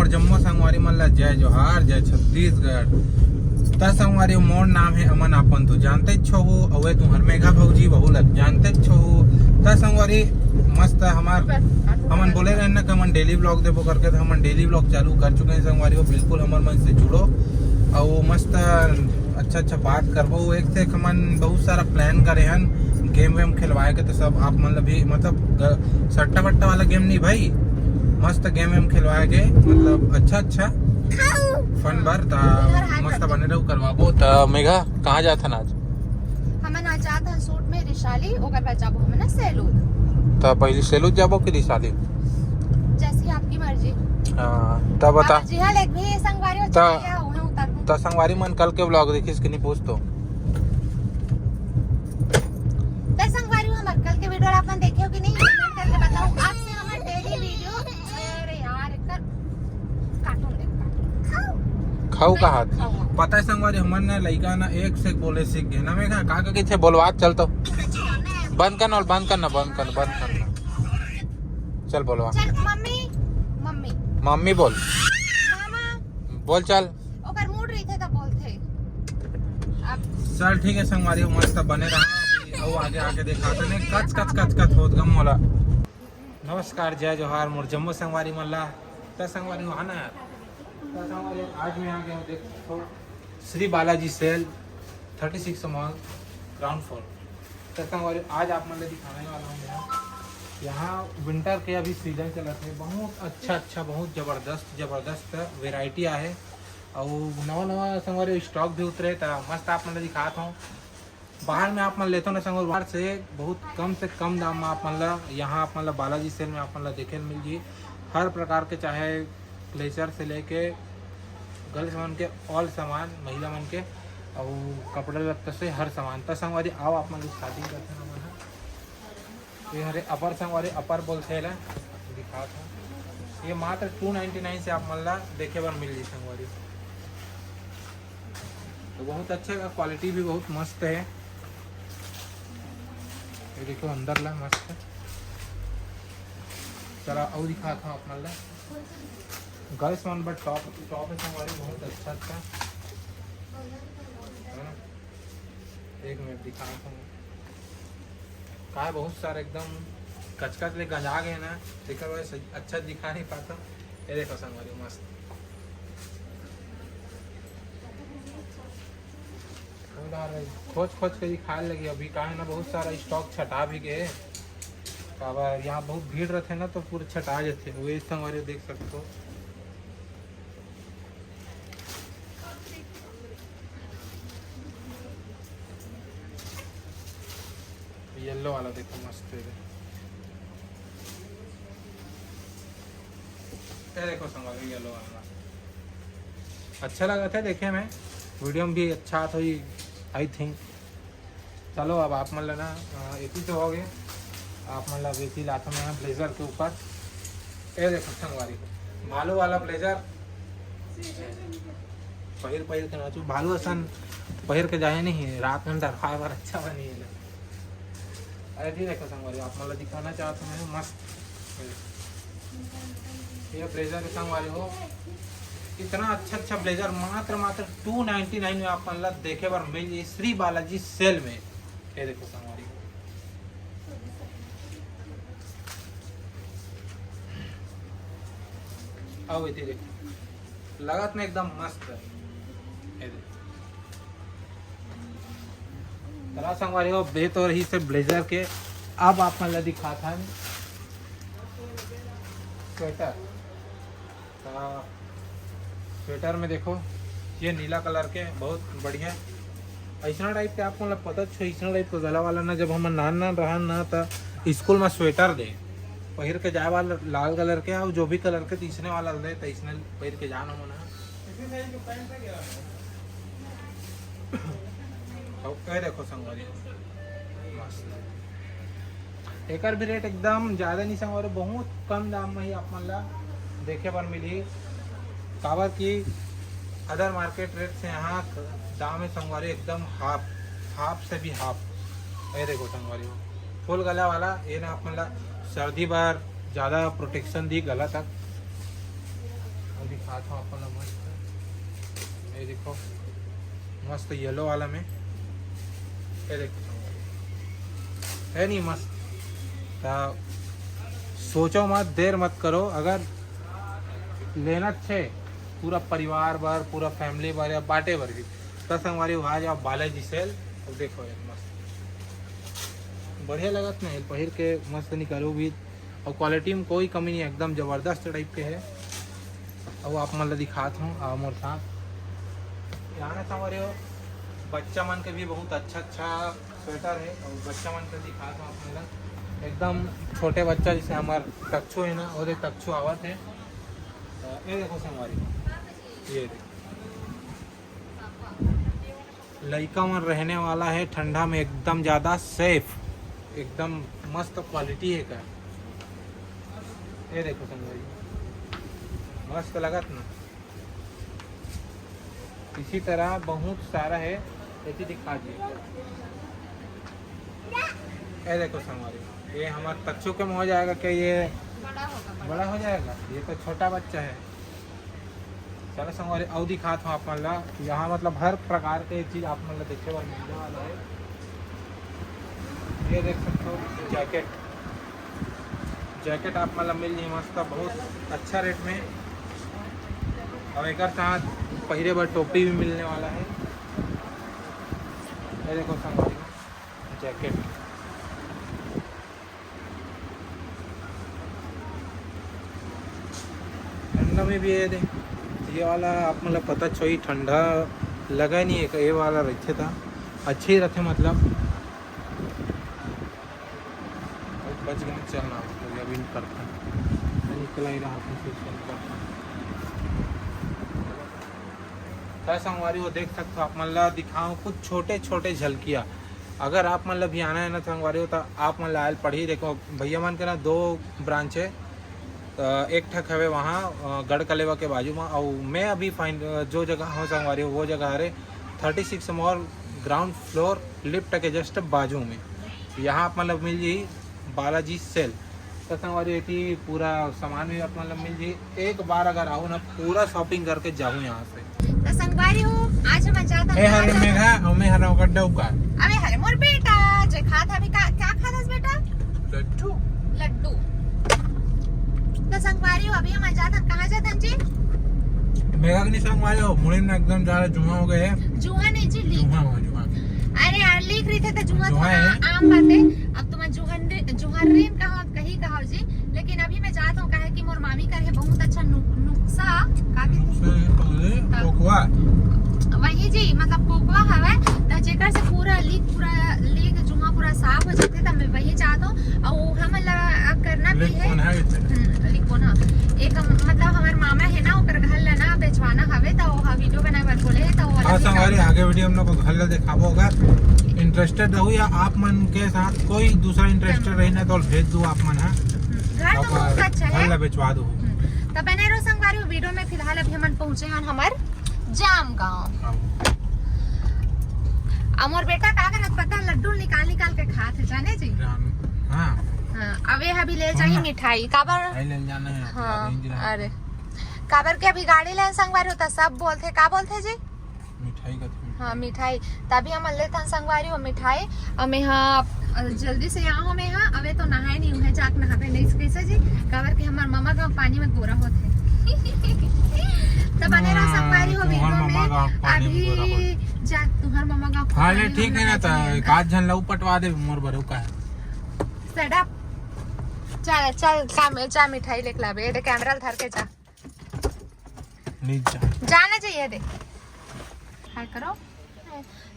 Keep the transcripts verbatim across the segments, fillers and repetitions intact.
जम्मो संगवारी मन ला जय जोहार, जय छत्तीसगढ़। त संगवारी, मोर नाम हे अमन, आपन तो जानते छो हो, अउ ए तुंहर मेघा भौजी, वहू ला जानते छो हो। त संगवारी, मस्त हमर, हमन बोले रहेन ना कि हमन डेली व्लॉग देबो करके, त हमन डेली व्लॉग चालू कर चुके हैं संगवारी हो। बिल्कुल हमर मन से जुड़ो, अउ मस्त अच्छा अच्छा बात करबो। एक से एक हमन बहुत सारा प्लान करे हन, गेम वेम खेलवाए के, तो सब आप मन ला भी, मतलब, ग-, सट्टा बट्टा वाला गेम नहीं भाई, मस्त गेम वेम खेलवाए के, मतलब, अच्छा अच्छा फन बर। त मस्त बने रहू, करवाबो। त मेघा, कहाँ जात हन आज? हमन आज जात हन शूट में रिशाली, ओकर बाद जाबो हमन सेलूद। त पहली सेलूद जाबो कि रिशाली? जैसी आपकी मर्जी। हाँ, त बता। अब जी हाँ, लेक भी संगवारी हो त, चुकी है, उन्हें उतार दूँ। त संगवारी मन कल के व्लॉग देखिस कि नहीं, पूछ तो। त संगवारी हो, हमर कल के वीडियो आप मन देखे हो कि नहीं, कमेंट करके बताओ। आज से हमर डेली वीडियो। अरे यार, एकर कार्टून देख, कार्टून। खाऊ का हाथ? खाऊ। पता है संगवारी, हमन ने लइका ना एक से एक बोले सीख गए ना। मेघा, का का कहिथे, बोलवा चल तो। बंद कर ना, बंद कर ना, बंद कर, बंद कर ना। चल बोलवा। चल, मम्मी, मम्मी। मम्मी बोल। मामा। बोल चल। ओकर मूड रहिथे त बोलथे। अब चल ठीक है संगवारी, मस्त बने रहा। अभी अउ आगे आगे दिखाते नहीं, कच कच कच कच होत गम मोला। नमस्कार, जय जोहार, मोर जम्मो संगवारी मन ला। त संगवारी हो ना, त संगवारी आज मैं आ गया हूँ, देखो, Shri Balaji sale, thirty six mall, ground floor. त संगवारी आज आप मन ला दिखाने वाला हूँ मैं। यहाँ विंटर के अभी सीजन चलत है, बहुत अच्छा अच्छा, बहुत जबरदस्त जबरदस्त वैरायटी आहे, अउ नवा नवा संगवारी स्टॉक भी उतरे, त मस्त आप मन ला दिखात हूँ। बाहर में आप मन लेथो ना संगवारी, बाहर से बहुत कम से कम दाम में आप मन ला, यहाँ आप मन ला बालाजी सेल में आप मन ला देखे ल मिल जी। हर प्रकार के, चाहे ब्लेजर से लेके गर्ल्स मन के, ऑल सामान, महिला मन के, अउ कपड़ा लत्ता से हर सामान। त संगवारी आओ, आप मन ला स्टार्टिंग करते हैं हमन ह। ये हरे अपर संगवारी, अपर बोलथे एला, दिखात हूँ। ये मात्र टू नाइन्टी नाइन से आप मन ला देखे बर मिल जी संगवारी। तो बहुत अच्छा है, क्वालिटी भी बहुत मस्त है। ये देखो अंदर ला मस्त। चला अउ दिखात हूँ आप मन ला। गर्ल्स मन बर टॉप, टॉप है संगवारी, बहुत अच्छा अच्छा है ना। एक मिनट दिखात हूँ। काय बहुत सारा एकदम कचकच ले गंजा गए ना, तेकर वजह से अच्छा दिखा नहीं पाता। ये देखो संगवारी, मस्त। खोज खोज के दिखाए लगी अभी, काहे ना बहुत सारा स्टॉक छटा भी गए। काबर यहाँ बहुत भीड़ रहते ना, तो पूरा छटा जाते। वो संगवारी देख सकते हो। येलो वाला देखो, मस्त है। ये देखो संगवारी, येलो वाला अच्छा लगत है देखे में, वीडियो में भी अच्छा तो ही, आई थिंक। चलो, अब आप मन ला ना, अ, एती तो हो गए, आप मन ला अब एती लाथों मैं ब्लेजर के ऊपर। ये देखो संगवारी, भालू वाला ब्लेजर, पहिर पहिर के नाचू, भालू असन पहिर के जाए नहीं, रात में डरवाए बर अच्छा बनी है। अरे जी देखो संगवारी, आप मन ला दिखाना चाहत हूँ मैं, मस्त। ये ब्लेजर के संगवारी हो, इतना अच्छा अच्छा ब्लेजर मात्र मात्र टू नाइन्टी नाइन में आप मन ला देखे बर मिल जाई श्री बालाजी सेल में। ये देखो संगवारी हो, आओ इधर देखो, लगत ना एकदम मस्त है। ये देखो। चला संगवारी हो, बे तो रही से ब्लेजर के। अब आप मन ला दिखात हन स्वेटर। त स्वेटर में देखो, ये नीला कलर के बहुत बढ़िया। ऐसना टाइप के आप मन ला पता छो, ऐसना टाइप के गला वाला ना, जब हमन नान नान रहन ना, त स्कूल में स्वेटर दे पहिर के जाए वाला, लाल कलर के, और जो भी कलर के, त इसने वाला दे, त इसने पहिर के जान हमन ह। अब कह देखो संगवारी, मस्त। एकर भी रेट एकदम ज़्यादा नहीं संगवारी, बहुत कम दाम में ही आप मन ला देखे बर मिली। काबर कि अदर मार्केट रेट से यहाँ दाम है संगवारी एकदम हाफ, हाफ से भी हाफ। ये देखो संगवारी हो, फुल गला वाला, ये ना आप मन ला सर्दी बर ज़्यादा प्रोटेक्शन दी गला तक। दिखात हूँ अपन ला मस्त, ये देखो, मस्त येलो वाला में, ये देखो, है नहीं मस्त? तो सोचो मत, देर मत करो, अगर लेना छे पूरा परिवार बर, पूरा फैमिली बर या बांटे बर भी, तो संगवारी हो आ जाओ बालाजी सेल। अब देखो यार, मस्त बढ़िया लगत ना, पहिर के मस्त निकलहू भी। और क्वालिटी में कोई कमी नहीं, एकदम जबरदस्त टाइप के है। अब आप मन ला दिखात हूँ, आओ मोर साथ। यहाँ ना संगवारी हो, बच्चा मन के भी बहुत अच्छा अच्छा स्वेटर है, और बच्चा मन के दिखात हूँ आप मन ला, एकदम छोटे बच्चा, जैसे हमार तक्षु है ना, ओदे तक्षु आवत है। तो ये देखो संगवारी, ये देखो, लइका मन रहने वाला है ठंडा में, एकदम ज़्यादा सेफ, एकदम मस्त क्वालिटी है का। ये देखो संगवारी, मस्त लगत ना। इसी तरह बहुत सारा है, ये दिखा दिए। ये देखो संगवारी, ये हमारा तक्षु के में हो जाएगा क्या? ये बड़ा होगा, बड़ा। बड़ा हो जाएगा, ये तो छोटा बच्चा है। चलो संगवारी, अउ दिखात हूँ आप मन ला। यहाँ मतलब हर प्रकार के चीज आप मन ला देखे बर मिलने वाला है। ये देख सकते हो जैकेट, जैकेट आप मन ला मिल जाही मस्त बहुत अच्छा रेट में। और एक साथ पहिरे बर टोपी भी मिलने वाला है। ये देखो संगवारी, जैकेट। ठंडा में भी ये दे, ये वाला आप मतलब पता छोई ठंडा लगा नहीं है, ये वाला रहते था, अच्छे ही रहते मतलब। बच गए, चलना तो अभी करता निकला ही रहा था, फिर चल करता। त संगवारी हो देख सकते हो, आप मन ला दिखाओ कुछ छोटे छोटे झलकिया। अगर आप मन ला भी आना है ना संगवारी हो, तो आप मन ला आयल पड़ही। देखो भैया मन के ना दो ब्रांच है, तो एक ठक हवे वहाँ अ, गढ़ कलेवा के बाजू में, और मैं अभी फाइन अ, जो जगह हूँ संगवारी हो, वो जगह हरे thirty six mall, ground floor, lift के जस्ट बाजू में। यहाँ आप मन ला मिल जाही बालाजी सेल। तो संगवारी एती पूरा सामान भी आप मन ला मिल जाही। एक बार अगर आओ ना, पूरा शॉपिंग करके जाओ यहाँ से। तो संगवारी हो, आज हम जात हन ए हरे मेघा, और मैं हरा ओकर डौका। अबे हरे मोर बेटा, जे खात हवे का, क्या खात हस बेटा? लड्डू। लड्डू। तो संगवारी हो, अभी हम जात हन, कहाँ जात हन जी? मेघा के नहीं संगवारी हो, मुड़ी में एकदम ज्यादा जुआ हो गए है। जुआ नहीं जी, लीक। जुआ हो, जुआ। अरे यार, लीक रही थे तो जुआ जुआ थोड़ा है। आम बात है। अब तुम जुहन जुहर्रीन कहो, कही कहो जी, लेकिन अभी मैं जात हूँ, काहे कि मोर मामी कर है बहुत अच्छा नु-, नुस्खा, का कहते हैं? नुस्खा है, पहले हाँ। कोकवा। वही जी, मतलब कोकवा हवे, त जेकर से पूरा लीक, पूरा लीक जुहा पूरा साफ हो जाते, त मैं वही जात हूँ। और वो हम ला अब करना भी लीक है। कौन है इसे? हम्म, लीक कौन है? एक हम, मतलब हमार मामा है ना, ओकर घर ला ना बेचवाना हवे, त वो हाँ वीडियो बनाए बर बोले है, त वो वाला हाँ, भी संगवारी, काम आगे वीडियो हम लोग को घर ला दिखाबो होगा। इंटरेस्टेड रहो या आप मन के साथ कोई दूसरा इंटरेस्टेड रही ना, तो भेज दो आप मन, हाँ। घर तो बहुत अच्छा है। घर ला बेचवा दो। हम्म, तो बने रहो संगवारी, वीडियो में। फिलहाल अभी हमन पहुंचे हन हमर जाम गांव। हाँ। अमर बेटा का करत पता, लड्डू निकाल निकाल के खात है, जाने जी। जाम, हाँ। हाँ, अबे अभी ले जाही हाँ। मिठाई, काबर? मिठाई ले जाना है, हाँ, अभी इंदिरा। अरे, काबर के अभी गाड़ी ले संगवारी होता, सब बोलते, का बोलते जी? मिठाई का थी। हाँ, मिठाई। तभी हम लेत हन संगवारी हो मिठाई। और मैं हाँ, जल्दी से यहाँ हो मैं हाँ, अबे तो नहाए नहीं हुए, जाके नहाबे नहीं कैसे जी, काबर के हमार मामा का पानी में गोरा होते। तो बने रहो हाँ, संगवारी हो तुम्हार वीडियो मामा में। का पानी में गोरा अभी होते। जा, तुम्हार मामा का हाँ, ले पानी ठीक में है ना, नहाए तो जाइए। एक आध झन लऊ पटवा दे मोर बरू का है। Shut up। चल, चल, काम, जा मिठाई लेके लाबे, ये दे कैमरा धर के जा। नहीं जा। जाने चाहिए दे। हाय करो।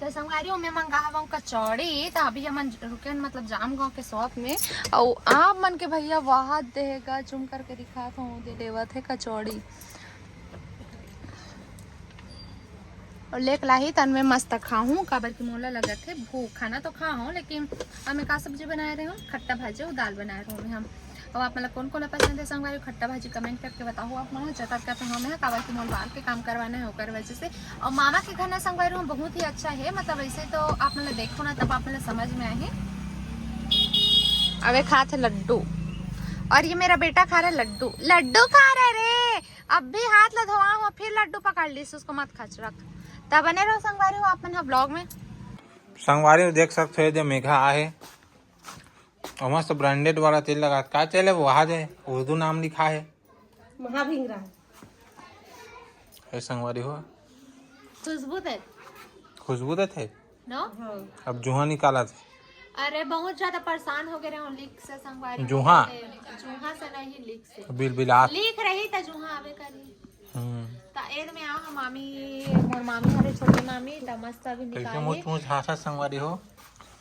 तो संगवारी, मैं मंगा हवा कचौड़ी, तो अभी हमन रुके हन, मतलब जाम गांव के शॉप में। और आप मन के भैया वहाद देगा, जूम करके दिखात हूँ, दे लेवत है कचौड़ी। और लेक लाही तन में मस्त खाहूँ, काबर कि मोला लगत है भूख। खाना तो खाहूँ, लेकिन अब मैं का सब्जी बनाए रहे हूँ, खट्टा भाजी और दाल बनाए रहे हूँ हम। अब आप मन ला कौन कौन ला पसंद है संगवारी, खट्टा भाजी कमेंट करके बताओ आप मन। जतक का तो हम है, काबर कि मोला बाल के काम करवाना है, ओकर वजह से। और मामा के घर ना संगवारी हूँ बहुत ही अच्छा है, मतलब ऐसे तो आप मन ला देखो ना, तब आप मन ला समझ में आही। अबे खात है लड्डू, और ये मेरा बेटा खा रहा है लड्डू, लड्डू खा रहा है रे। अब भी हाथ ला धोआ हो, फिर लड्डू पकड़ लिस, उसको मत खच रख। त बने रहो संगवारी हो आप मन ह ब्लॉग में। संगवारी हो देख सकते हो, ये दे मेघा आहे और मस्त ब्रांडेड वाला तेल लगा, का तेल है वो, वहाँ दे उर्दू नाम लिखा है। महाभिंगरा। ए संगवारी हो, खुशबू दे। खुशबू देथे। नो? हाँ। अब जुहा निकालत हे। अरे बहुत ज्यादा परेशान हो गए रहे हो लीक से संगवारी। जुहा? जूहा से नहीं, लीक से। बिलबिलात। लीक रही त जुहा आवे करी। हम्म। त एद में आओ हम मामी, मोर मामी हरे छोटी मामी, त मस्त अभी कैसे निकाली। मुँह चूँह झांसा संगवारी हो?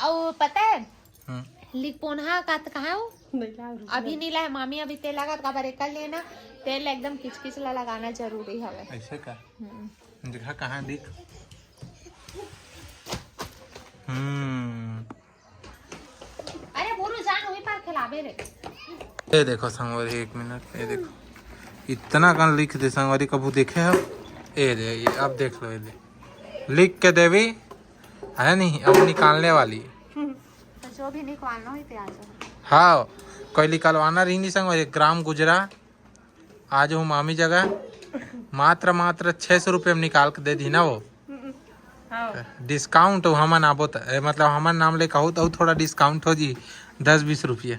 अउ पता है, हम्म। लिखपोनहा का त कहाँ हो? नहीं ला, रुक अभी जा। नहीं लाए मामी, अभी तेल लगा, काबर एकर लिए ना, तेल एकदम किचकिच ला लगाना जरूरी हवे। ऐसे का? हम्म। देखा कहाँ दिख। हम्म। अरे बोरू जान वही पार खिलाबे रे। ये देखो संगवारी, एक मिनट, ये देखो इतना कन लिख दे संगवारी, कभू देखे हो? ये दे, ये अब देख लो, ये दे लिख के देवी है नहीं, अब निकालने वाली। तो जो भी निकालना हो, इते आ जाओ। हाँ, कोई निकलवाना रही नहीं संगवारी, ग्राम गुजरा। आज वो मामी जगह मात्र, मात्र छः सौ रुपये में निकाल के दे दी ना वो। हाँ। डिस्काउंट हो हमन आबो त, ए, मतलब हमन नाम ले कहू त थोड़ा डिस्काउंट हो जी, दस बीस रुपये।